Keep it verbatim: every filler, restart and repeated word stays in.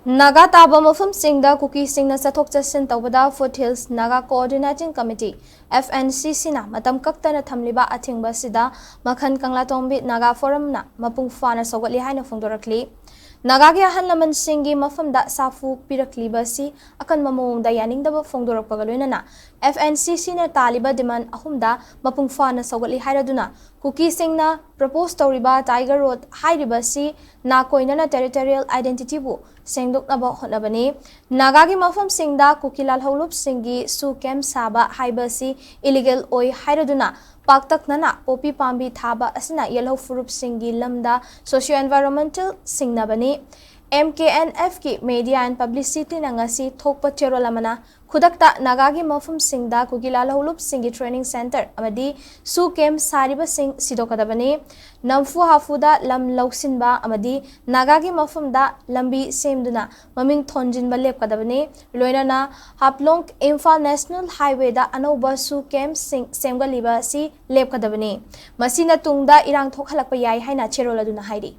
ꯅꯥꯒꯥ ꯇꯥꯕ ꯃꯐꯝꯁꯤꯡꯗ ꯀꯨꯀꯤꯁꯤꯡꯅ ꯆꯠꯊꯣꯛ ꯆꯠꯁꯤꯟ ꯇꯧꯕꯗ Foothills Naga Coordinating Committee, F N C C ꯅ ꯃꯇꯝ ꯀꯛꯇꯅ ꯊꯝꯂꯤꯕ ꯑꯊꯤꯡꯕ ꯑꯁꯤꯗ ꯃꯈꯜ ꯀꯪꯂꯥꯇꯣꯡꯕꯤ ꯅꯥꯒꯥ ꯐꯣꯔꯝꯅ ꯃꯄꯨꯡ ꯐꯥꯅ ꯁꯧꯒꯠꯂꯤ ꯍꯥꯏꯅ ꯐꯣꯡꯗꯣꯔꯛꯂꯤ꯫ ꯅꯥꯒꯥꯒꯤ ꯑꯍꯜ ꯂꯃꯟꯁꯤꯡꯒꯤ ꯃꯐꯝꯗ ꯁꯥꯐꯨ ꯄꯤꯔꯛꯂꯤꯕ ꯑꯁꯤ ꯑꯀꯟꯕ ꯃꯑꯣꯡꯗ ꯌꯥꯅꯤꯡꯗꯕ ꯐꯣꯡꯗꯣꯔꯛꯄꯒ ꯂꯣꯏꯅꯅ F N C C ꯅ ꯇꯥꯜꯂꯤꯕ demand ꯑꯍꯨꯝꯗ ꯃꯄꯨꯡ ꯐꯥꯅ ꯁꯧꯒꯠꯂꯤ ꯍꯥꯏꯔꯗꯨꯅ ꯀꯨꯀꯤꯁꯤꯡꯅ propose ꯇꯧꯔꯤꯕ Tiger Road ꯍꯥꯏꯔꯤꯕ ꯑꯁꯤ ꯅꯥꯀꯣꯏꯅꯅ territorial identity ꯕꯨ ꯁꯦꯡꯗꯣꯛꯅꯕ ꯍꯣꯠꯅꯕꯅꯤ꯫ ꯅꯥꯒꯥꯒꯤ ꯃꯐꯝꯁꯤꯡꯗ ꯀꯨꯀꯤ ꯂꯥꯜꯍꯧꯂꯨꯞꯁꯤꯡꯒꯤ ꯁꯨ camp ꯁꯥꯕ ꯍꯥꯏꯕ ꯑꯁꯤ illegal ꯑꯣꯏ ꯍꯥꯏꯔꯗꯨꯅ ꯄꯥꯛꯇꯛꯅꯅ ꯄꯣꯄꯤ ꯄꯥꯝꯕꯤ ꯊꯥꯕ ꯑꯁꯤꯅ ꯌꯦꯜꯍꯧ ꯐꯨꯔꯨꯞꯁꯤꯡꯒꯤ ꯂꯝꯗ socio environmental ꯁꯤꯡꯅꯕꯅꯤ꯫ M K N F ꯀꯤ Media and Publicity ꯅ ꯉꯁꯤ ꯊꯣꯛꯄ ꯆꯦꯔꯣꯜ ꯑꯃꯅ ꯈꯨꯗꯛꯇ ꯅꯥꯒꯥꯒꯤ ꯃꯐꯝꯁꯤꯡꯗ ꯀꯨꯀꯤ ꯂꯥꯜꯍꯧꯂꯨꯞꯁꯤꯡꯒꯤ training centre ꯑꯃꯗꯤ ꯁꯨ camp ꯁꯥꯔꯤꯕꯁꯤꯡ ꯁꯤꯗꯣꯛꯀꯗꯕꯅꯤ꯫ ꯅꯝꯐꯨ ꯍꯥꯐꯨꯗ ꯂꯝ ꯂꯧꯁꯤꯟꯕ ꯑꯃꯗꯤ ꯅꯥꯒꯥꯒꯤ ꯃꯐꯝꯗ ꯂꯝꯕꯤ ꯁꯦꯝꯗꯨꯅ ꯃꯃꯤꯡ ꯊꯣꯟꯖꯤꯟꯕ ꯂꯦꯞꯀꯗꯕꯅꯤ꯫ ꯂꯣꯏꯅꯅ ꯍꯥꯞꯂꯣꯡ ꯏꯝꯐꯥꯜ National Highway ꯗ ꯑꯅꯧꯕ ꯁꯨ camp ꯁꯤꯡ ꯁꯦꯝꯒꯠꯂꯤꯕ ꯑꯁꯤ ꯂꯦꯞꯀꯗꯕꯅꯤ꯫ ꯃꯁꯤꯅ ꯇꯨꯡꯗ ꯏꯔꯥꯡ ꯊꯣꯛꯍꯜꯂꯛꯄ ꯌꯥꯏ ꯍꯥꯏꯅ ꯆꯦꯔꯣꯜ ꯑꯗꯨꯅ ꯍꯥꯏꯔꯤ꯫